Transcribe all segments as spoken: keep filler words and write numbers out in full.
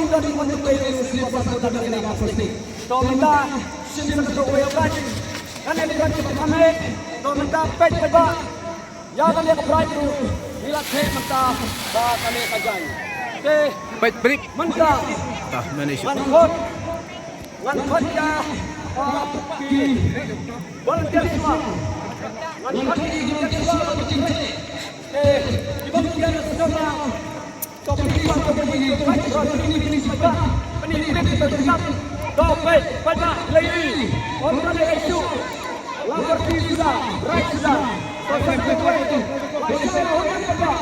ïa u don u man u tei u sli ba sa u don ïa ka plastik. To mynta shisien to wei ka prize. Kane ka prize ba kane to mynta peit paidbah. Ïa kane ka prize ruh ngi la theh mynta ba kane ka jaiñ. Te peit peit mynta. Tah, mane shi. Ngan khot, ngan khot ïa, ah, ki volunteer shuwa. Ngan khot ki volunteer shuwa. Eh, ki volunteer shuwa. To, ki volunteer shuwa. To, peit, peit, peit, lei. Ong ka lei shu. Lamber ti suda, right suda. To, to, to, to. Wai, wai, wai, wai.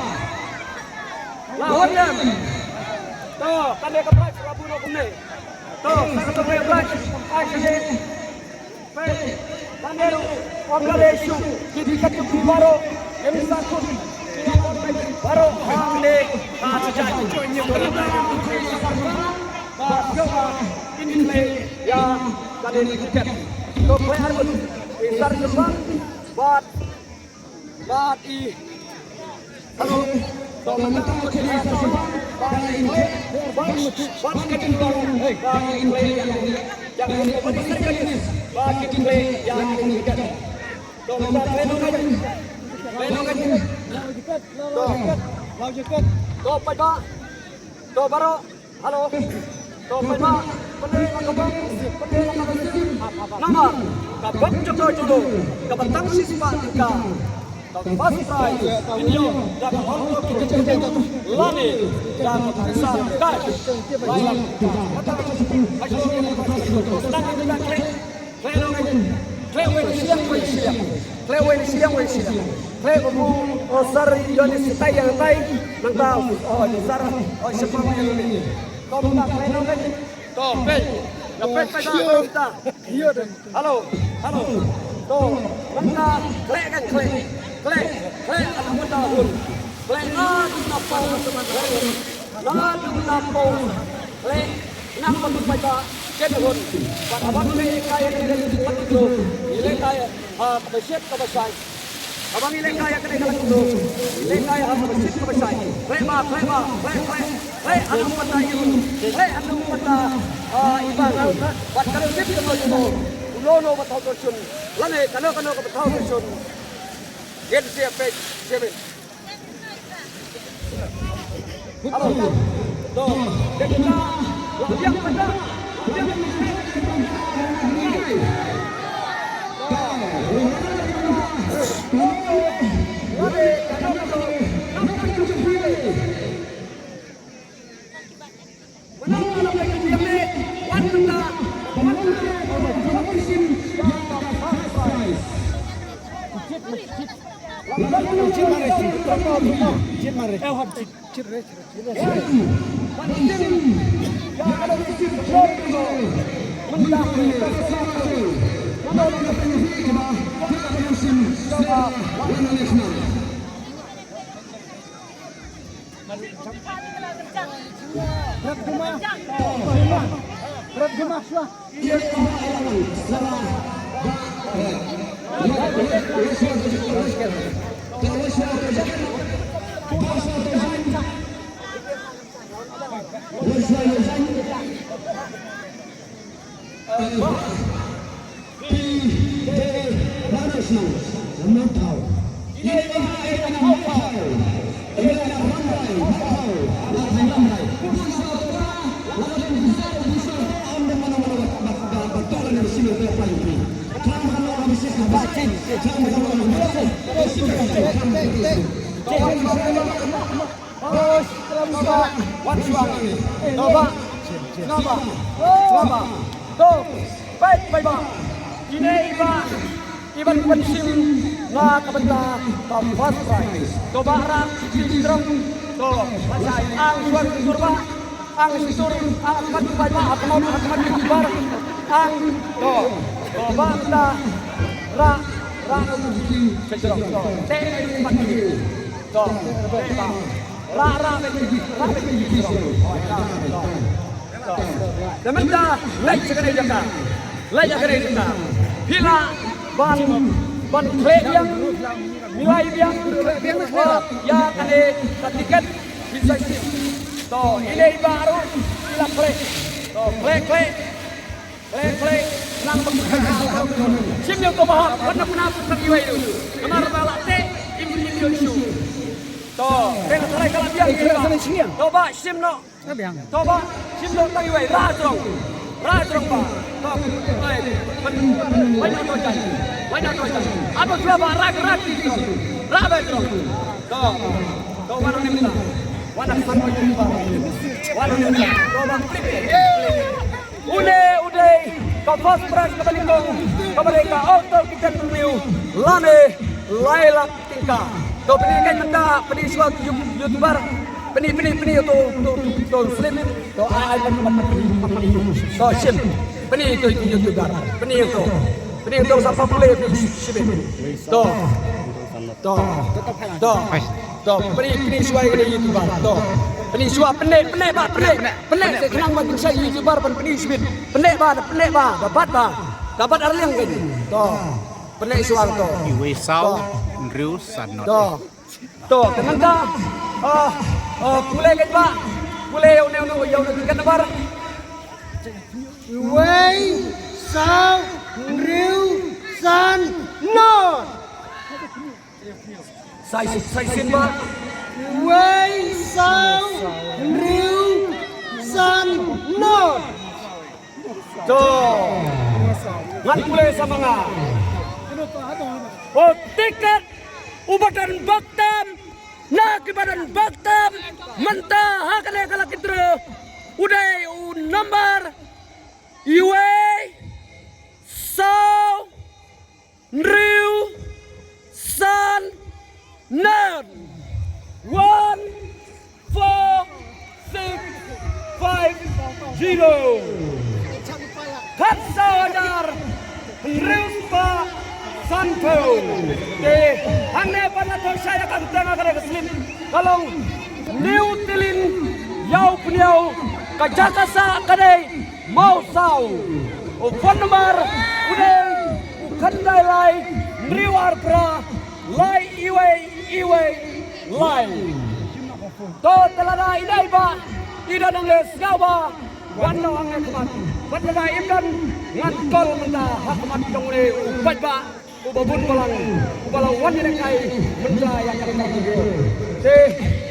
Lahore. To, kane ka prize la buh noh kumne. To, kane ka prize. Ai, kane. Peit, kane ruh, ong ka lei shu. Ki dei ka jong ki baroh. Em sa khun. Baroh hangne. Ha, jajai. Ba, sngewbha. Kin khleh ïa kane ka tiket. To, khleh arngut. I Sar Jepang. Bad Bad i, hello. To mynta ka dei sa shu bad i, bad, bad ka dei, bad i, bad i, bad i. To mynta ka dei, to, to paidbah. To baroh. Hello. To mynta, pynlong ka bok, pynlong ka bok. Namar ka bok jong ka jong ka ba tang shispah tyngka. Ka first prize, ïoh da ka hot dog, lane da ka pisa cash. Lai lang. Khleh noh, khleh wei sliang, wei sliang. Khleh wei sliang, wei sliang. Khleh ba u, o, Sar Yonis tai ïa tai. Nangta, o, Sar, o, Shepang ïa tai. To mynta khleh noh. To peit. Ïa peit, peit, peit, peit. Hello, hello. To mynta khleh kan khleh. Khleh, khleh, anu mynta hun. Khleh, anu mynta pau. Anu mynta pau. Khleh. Nang ba tu paidbah, ket hun. Bad haba ngi lehkai ïa kane ka jingpynlong, ngi lehkai ha kaba shit kaba shai. Haba ngi lehkai ïa kane ka jingpynlong, ngi lehkai ha kaba shit kaba shai. Khleh ba, khleh ba, khleh, khleh, khleh, anu mynta ïa un. Khleh anu mynta, ah, i bang. Bad kano tip kano jingpynlong. Uno uno ba thaw tyrshun. Lane kano kano kaba thaw tyrshun. Gen sia peit, sia peit. Wan shuwa. Toba. Toba. Toba. To. Peit, peit ba. Ine iba. Iban pynshim na ka bynta ka first prize. Toba ra. To. Ba shai ang shuwa tur ba. Ang shuwa tur. Ang kan peit ba. Ak mau ak kan bar. Ang. To. Toba ta. Ra. Ra. To. Te. To. Te ba. Ra, ra, ra. Te mynta leit sha kane jaka. Leit sha kane jaka. Phi lah ban, ban khleh biang. Milai biang. Ïa kane ka tiket. Phi sa shim. To, ine iba ruh phi lah khleh. To, khleh, khleh. Khleh, khleh, nang ba. Shim ïa u to ba hap, wat nang pynap nang iwei ïa u. Namar ba la teh, im im ïa u shu. To, te nga tharai ka la biang ïa u ba. To ba, shim noh. To ba, shim noh tang iwei, rah jrong. Rah jrong ba. To, ai, ban, ban ïa u to jai. Ban ïa u to jai. Aba jua ba, rah, rah ti jrong. Rah ba jrong. To, to, wan nang ni mynta. Wan nang san ba jrong ba. Wan nang ni mynta. To ba, klik, klik, klik. Une u dei ka first prize kaba nyngkong kaba dei ka auto keyboard brand new lane lai lak tyngka. To pyni kein mynta, pyni shuwa ki YouTuber. Pyni, pyni, pyni uto, uto, uto, uto slip. To ai, ai, pyni, pyni, pyni. To shim. Pyni uto, uto YouTuber. Pyni uto. Pyni uto sa popular, pyni shibit. To. To. To. To, pyni, pyni shuwa ïa kane YouTuber. To. Pyni shuwa, pyni, pyni ba, pyni. Pyni, khnang ba kin shai YouTuber ban pyni shibit. Pyni ba, pyni ba, da bat ba. Da bat arliang kane. To. Pyni shuwa to. Iwei saw, hynriew san not. To. To, te mynta. Ah, ah, pule kane ba. Pule ïa une, une, ïa une tiket number. Iwei saw, hynriew san not. Sa shisien, sa shisien ba. Wei saw hynriew san not. To. Ngan pule sa ma nga. U tiket uba don bok tam na kiba don bok tam mynta ha kane ka lucky draw u dei u number iwei saw hynriew san not. One four six five zero. Khatsaw hajar hynriew spah sanphew. Te hangne pat la thoh shai ïa ka kyrteng ha kane ka slip ka long New Tilin Ïawpyniaw, ka jaka sah ka dei Mawsaw. U phone number u dei u khyndai lai hynriew ar phra lai iwei iwei lai. To te lada i dei ba i da nang leh sngewbha wan noh hangne khmat. Bad lada im don ngan call mynta ha khmat jong une u paidbah uba bun balang uba la wan ïalehkai mynta ïa kane ka video. Te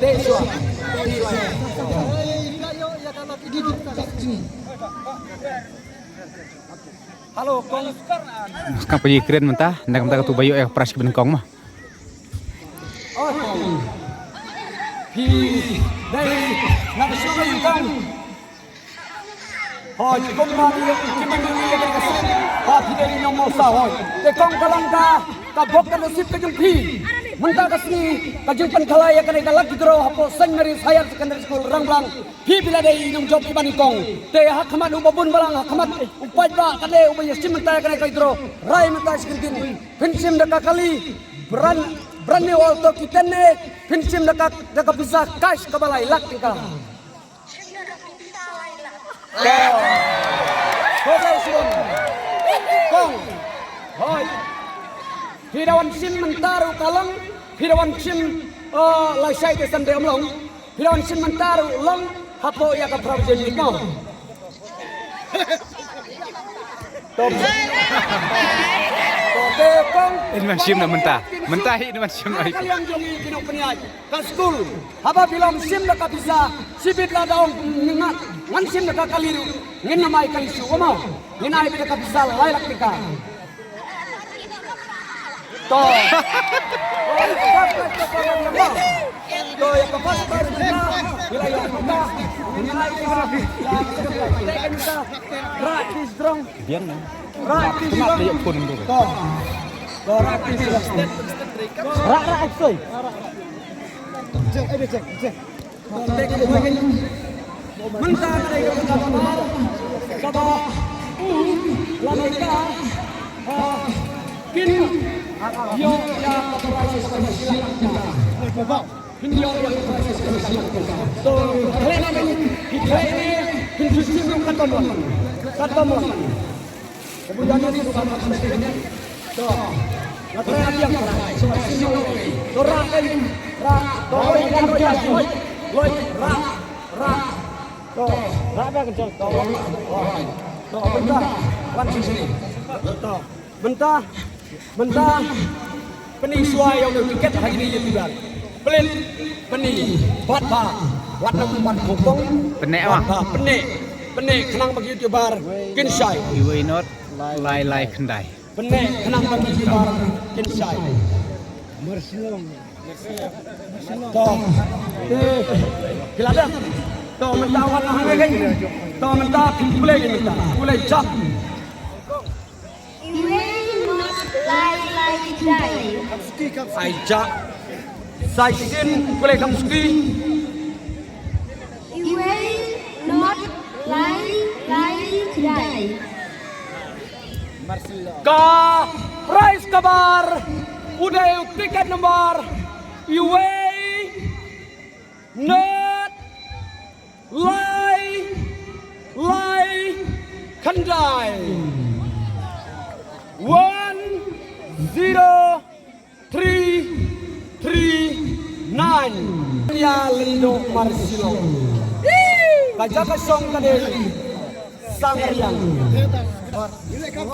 Te shuwa. Hello, kong. Ka pynïakren mynta, na ka mynta ka tu ba ïoh ïa ka prize ki ban kong ma. Phi dei na ka shuwa ïa kong. Hoi, kumba ngi ïa ki ban ngi ïa ka seng. Ba phi dei nong mawsa hoi. Te kong ka long ka ka bok ka nasib ka jong phi. Mynta ka sngi ka jingpynkhalai ïa kane ka lucky draw hapoh Saint Mary's Higher Secondary School Rangblang. Phi phi la dei nongjop kiba nyngkong. Te ha khmat u ba bun balang ha khmat u paidbah ka dei uba ïashim mynta ïa kane ka lucky draw. Rai mynta shi kyntien. Phin shim da ka kali brand, brand new Alto K ten ne phin shim da ka, da ka pisa cash kaba lai lak tyngka. Kong. Hoi. Phi da wan shim mynta ruh ka long. Phi da wan shim, uh, lashai te Sunday ym long. Phi da wan shim mynta ruh long. Hapoh ïa ka provision ni kong. Tom. Te kong. In wan shim na mynta. Mynta hi in wan shim na. Ka liang jong i ki nongpynïaid. Ka skul. Haba phi la ym shim da ka pisa, shibit la da ong ngan, ngan shim da ka kali ruh. Ngin ym ai kali shuh mo. Ngin ai beit da ka pisa lai lak tyngka. To. To, ïa ka first prize mynta. Ïa la ïa ka. Ngin ai ka. Right, this drong. Biang ni. Right, this drong. To. To, right, this drong. Rak, rak, rak, soi. Check, eh, check, check. Mynta ka dei ka bynta kaba u lane ka, ah, kin ïoh ïa ka prize kaba shiliang tyngka. Kin ïoh ïa ka prize kaba shiliang tyngka. To, khleh na ki khleh ne, kin shim ruh katba mon. Katba mon. Kemudian ini sudah makan sedikit. Tuh. Nanti nanti yang keras. Sudah sini. Tuh, rak kan. Rak. Tuh, loi kan, loi kan, loi. Loi, rak, rak. Tuh. Rak dah kencang. Tuh, loi. Tuh, bentar. Wan sini. Tuh. Bentar. Mynta pyni shuwa ïa une u tiket ha kine YouTuber. Pynleit pyni bad ba wat nym bat khongpong. Pyni, bad ba pyni, pyni khnang ba ki YouTuber kin shai. Iwei not lai lai khyndai. Pyni khnang ba ki YouTuber kin shai. To. Eh, ki la dep. To mynta wat hangne kein. To mynta pule kein mynta. Pule jam. Iwei not lai lai khyndai. Ai jak. Sa shisien, pule kham suki. Iwei not lai lai khyndai. Ka prize ka bar u dei u tiket number iwei not lai lai khyndai. One zero three three nine. Ïa Lyngdoh Marshillong. Ka jaka shong ka dei Sangriang.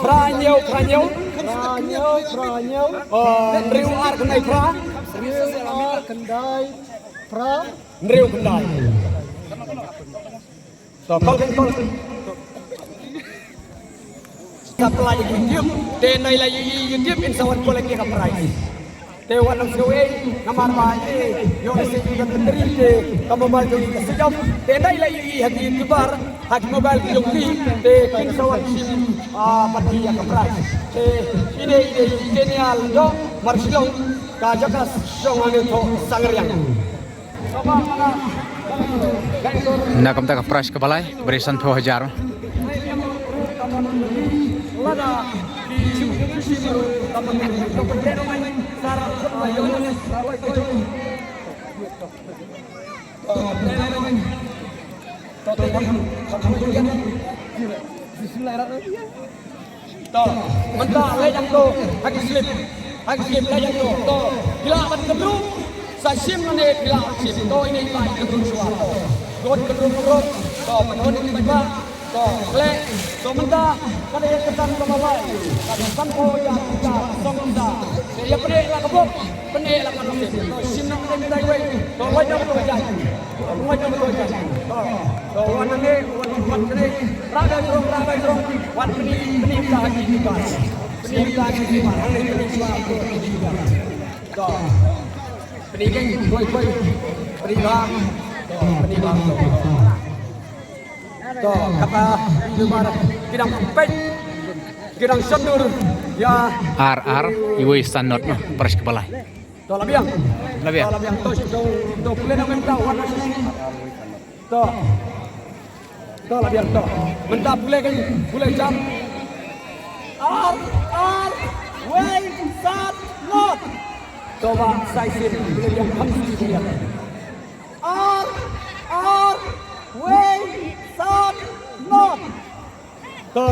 Phra hynñiew, phra hynñiew. Phra hynñiew, phra hynñiew. Oh, hynriew ar khyndai phra. Hynriew ar khyndai phra. Hynriew khyndai. To, call, call. Sa pynlait ïa ki YouTube, te nai la ïa ki YouTube in sa wan collect ïa ka prize. Te wat nang sngewei, namar ba ïa, ïoh lehse ïa ka battery te ka mobile jong ngi ka switch off. Te nai la ïa ki ha ki YouTuber, ha ki mobile jong ki, te kin sa wan shim, ah, bad ki ïa ka prize. Te ine, ine, ine ïa Lyngdoh Marshillong, ka jaka shong hangne to Sangriang. Na kumta ka prize kaba lai, kaba dei sanphew hajar. To, mynta leit hangto, ha ki slip. Ha ki slip leit hangto. To, phi lah ban kynrup. Sa shim lane phi lah ban shim. To, ine i Bah i kynrup shuwa. To, dot kynrup kynrup. To, pynhun ïa ki paidbah. To, khleh. To, mynta ka dei ka kyrdan kaba lai. Ka dei sanphew hajar, hajar, sawphew hajar. Te ïa pyneh la ka bok. Pyneh la ka nusip. To shim na ka dei mynta iwei. To loi na ka to jaiñ. To loi na ka to jaiñ. To, to wan hangne, wan wan kane. Rah bai jrong, rah bai jrong. Wan pyni, pyni mynta ha ki YouTuber. Pyni mynta ha ki YouTuber. Hangne pyni shuwa ha ki YouTuber. To. Pyni kein, poi, poi. Pyni bang. To, pyni bang to. To, kata YouTuber ki dang peit. Ki dang shon dur. Ïa. Ar ar, iwei san not noh, prize kaba lai. To la biang. La biang. To la biang. To, to, to pule na mynta wat na sini. To. To la biang to. Mynta pule kein, pule jam. Ar, ar, wei, san, not. To ba sa shisien, pule jam kham shisien. Ar, ar, wei, san, not. To,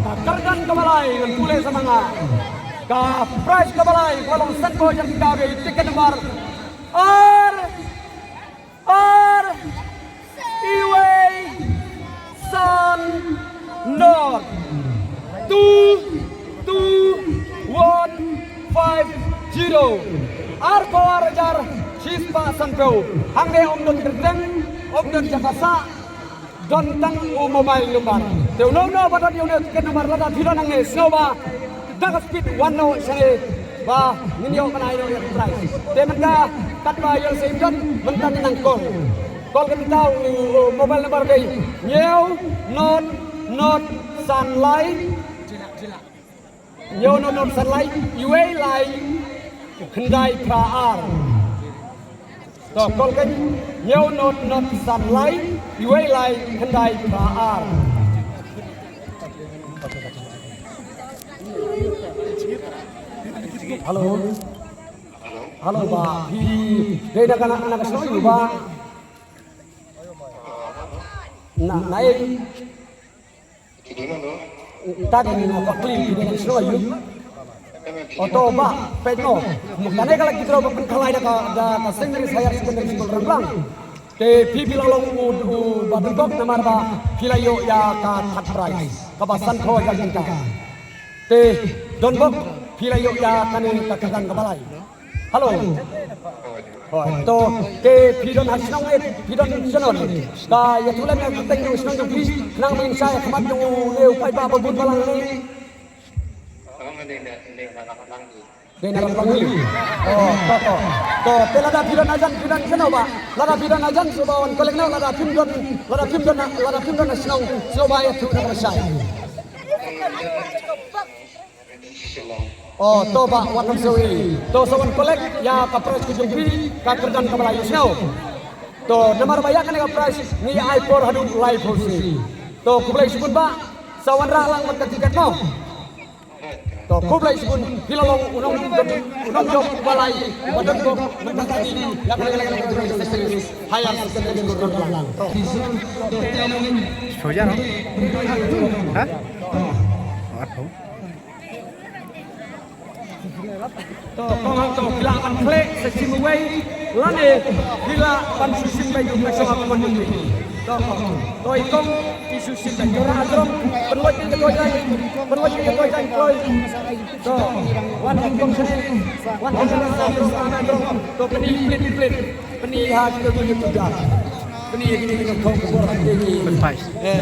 ka kyrdan kaba lai ngan pule sa ma nga. Ka prize kaba lai kaba long sanphew hajar tyngka, ka dei tiket number ar, ar, iwei, san, not. Two, two, one, five, zero. Arphew ar hajar shispah sanphew. Hangne ym don kyrteng, ym don jaka sah. Don tang u mobile number. Te uno uno ba don ïa une u tiket number lada phi don hangne sngewbha da ka speed wan noh shane ba ngin ïoh ban ai noh ïa ka prize. Te mynta katba ïoh lehse im don mynta te nang call. Call ka mynta u, u mobile number dei hynñiew not not san lai. Hynñiew not not san lai, iwei lai, khyndai phra ar. To, call kein, hynñiew not not san lai, Iwei lai khyndai phra ar. Hello. Hello, bah. Hi. Dei na ka, na ka shnong ba. Na, na, eh. Ta ka ni na ka kli, phi dei na ka shnong aïu? O to, bah, peit noh. Kane ka la ki tro ba pynkhalai da ka, da ka Saint Mary's Higher Secondary School Rangblang. Te phi, phi la long u, u ba donbok namar ba phi la ïoh ïa ka third prize kaba sanphew hajar tyngka. Te donbok phi la ïoh ïa kane ka kyrdan kaba lai. Hello. Hooid, to, te phi don ha shnong eh, phi don shnong eh. Ka ïathuh lem ïa ka kyrteng jong shnong jong phi, khnang ba ngin shai ha khmat jong u ne u paidbah ba bun balang ne. Dei na Rangblang hi. Oh, to, to. To, te lada phi don hajan, phi don shnong bah. Lada phi don hajan shuh ba wan collect noh, lada phim don, lada phim don, lada phim don ha shnong shuh ba ïathuh na ka shai. Oh, to bah, wat nym soi. To sa wan collect ïa ka prize ka jong phi, ka kyrdan kaba lai, ïohsngew. To namar ba ïa kane ka prize ngi ai por haduh laiphew sngi. To khublei shibun bah, sa wanrah lang bad ka tiket noh. To khublei shibun, phi la long u nong, u nongjop uba lai, uba donbok mynta ka sngi ïa kane ka Higher Secondary School Rangblang. To. Soja noh? Ha? Wat ho. To, to, to, phi lah ban khleh sa shim uwei, lane phi lah ban shu shim beit ïa ka shuwa ka mon ïa phi. To, to, to, i kong, i shu shim beit. To, Rangblang, pynlait ïa ka to jaiñ, pynlait ïa ka to jaiñ, kloi. To, wan i kong shane, wan i kong shane, Rangblang. To, pyni, pynlait, pynlait. Pyni ha ki kong ïa ka to jaiñ. Pyni ïa kine ki nongthoh khubor ha ki. Pynpai. Eh,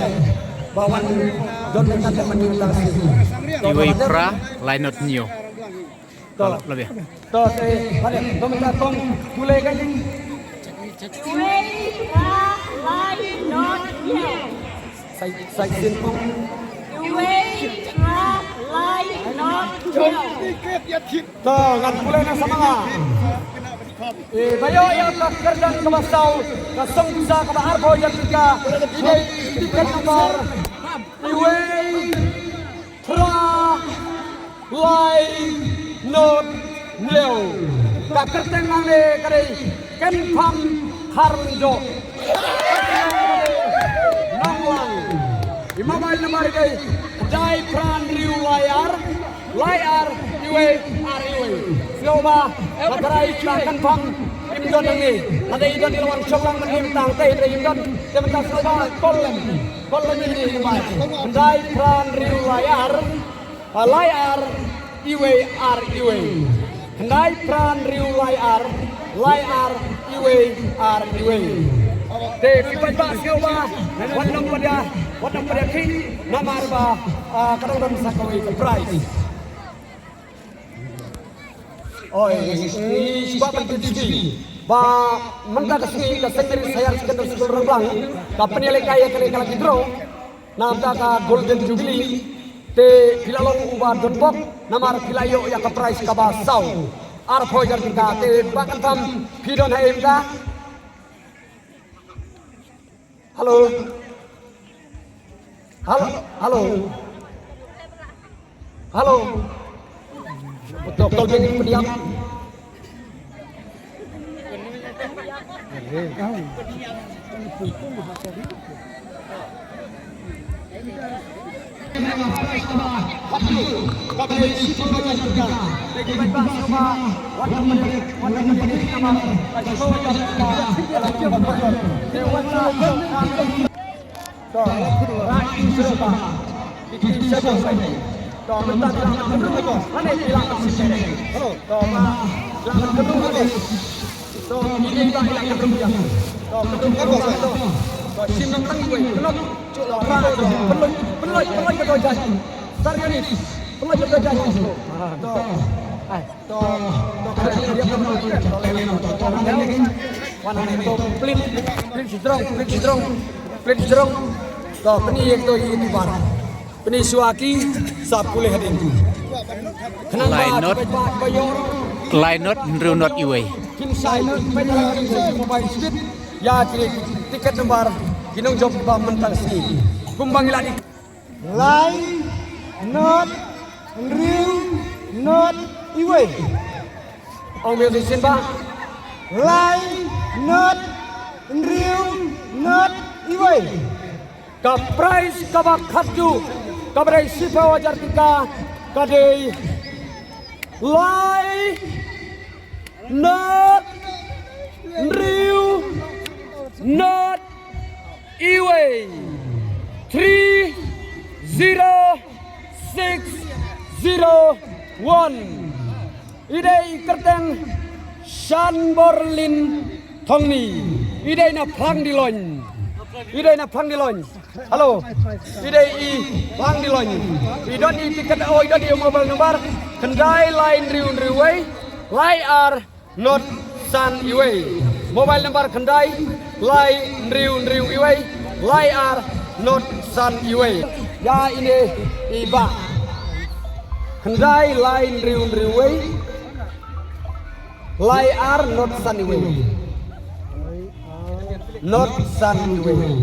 ba wan don ka ta mynta ka sngi. To, iwei phra lai not hynñiew. To. Love ya. To, eh, bale, to mynta kong pule ka jing. Iwei phra lai not hynñiew. Sai, sai sin kong. Iwei phra lai not hynñiew. To, ngan pule na samala. Eh, ba ïoh ïa ka kyrdan kaba saw, ka song pisa kaba arphew hajar tyngka, i dei tiket number iwei phra lai not hynñiew. Ka kyrteng nangne ka dei Kynpham Kharlynjoh. Nonglang. I mobile number i dei khyndai phra hynriew lai ar, lai ar iwei ar iwei. Sngewbha, ba trai ba Kynpham im don hangne. Lada i don i la wan shong lang mynne mynta, te i don, te mynta sngewbha call lem. Call lem ïa i number. Khyndai phra hynriew lai ar, ah, lai ar iwei ar iwei. Khyndai phra hynriew lai ar, lai ar iwei ar iwei. Te phi paidbah sngewbha, wat nym pat ïa, wat nym pat ïa khih, namar ba, ah, ka dang don sa kawei ka prize. Oi, ngi sngewbha ban pyntip ba mynta ka sngi ka Saint Mary's Higher Secondary School Rangblang ka pynïalehkai ïa kane ka lucky draw na bynta ka Golden Jubilee. Te phi la long uba donbok namar phi la ïoh ïa ka prize kaba saw, arphew hajar tyngka. Te Bah Kynpham, phi don haei mynta? Hello. Hello. Hello. Hello. Doktor Benny pdiang. Pynïeng to ïa ki bar. Pynïeng shuwa ki sa pule hadien. Lai not, lai not hynriew not iwei. Kin sa lai not hynriew not iwei. Ïa ki tiket number Ki nongjop kiba mynta ka sngi. Kumba ngi la dei. Lai, not, hynriew, not, iwei. Ong biang shisien ba. Lai, not, hynriew, not, iwei. Ka prize kaba khatduh, kaba dei shiphew hajar tyngka, ka dei lai, not, hynriew, not, iwei. Three zero six zero one. I dei i kyrteng Shanborlin Thongni. I dei na Phrang Dilong. I dei na Phrang Dilong. Hello. I dei i Phrang Dilong. I don i tiket, oh, i don i mobile number. Khyndai lai hynriew hynriew wei. Lai ar not san iwei. Mobile number khyndai lai hynriew hynriew iwei. Lai ar not san iwei. Ïa ine i ba. Khyndai lai hynriew hynriew wei. Lai ar not san iwei. Not san iwei.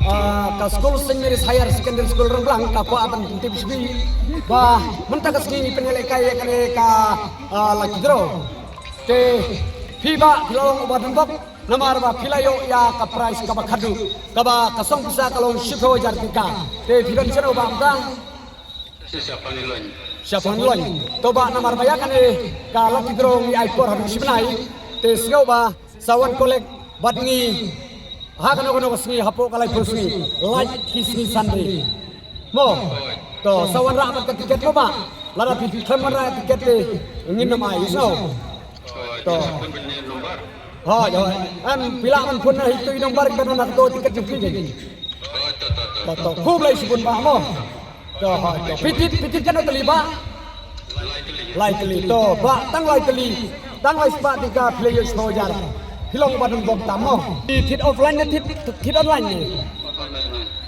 Ah, ka skul Saint Mary's Higher Secondary School Rangblang ka kwah ban pyntip shuh ba mynta ka sngi pynlehkai ïa kane ka, ah, lucky draw. Te phi ba phi long uba donbok namar ba phi la ïoh ïa ka prize kaba khatduh kaba ka song pisa ka long shiphew hajar tyngka. Te phi don shano ba mynta? Sha Phanglong. Sha Phanglong. To ba namar ba ïa kane ka lucky draw ngi ai por haduh shi bnai. Te sngewbha ba sa wan collect bad ngi ha kano kano ka sngi hapoh ka laiphew sngi. Lait ki sngi Sunday. Mo. To sa wanrah bad ka tiket mo ba. Lada phi khlem wanrah tiket te ngin ym ai, so. To. Hooid, hooid. Em, phi lah ban phone na hi tu i number kiba don ha kato tiket jong phi. To, to, khublei shibun ba mo. To, hooid, to. Phi thied, phi thied katno tylli ba? Lai tylli. To, ba tang lai tylli. Tang lai spah tyngka phi la ïoh shiphew hajar. Phi long ba donbok tam mo. Phi thied offline ne thied, thied online ne?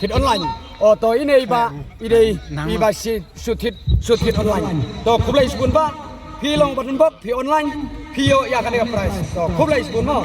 Thied online. O, to, ine i ba, i dei i ba shi shu thied, shu thied online. To, khublei shibun ba. Phi long ba donbok, phi online, phi ïoh ïa kane ka prize. To, khublei shibun mo.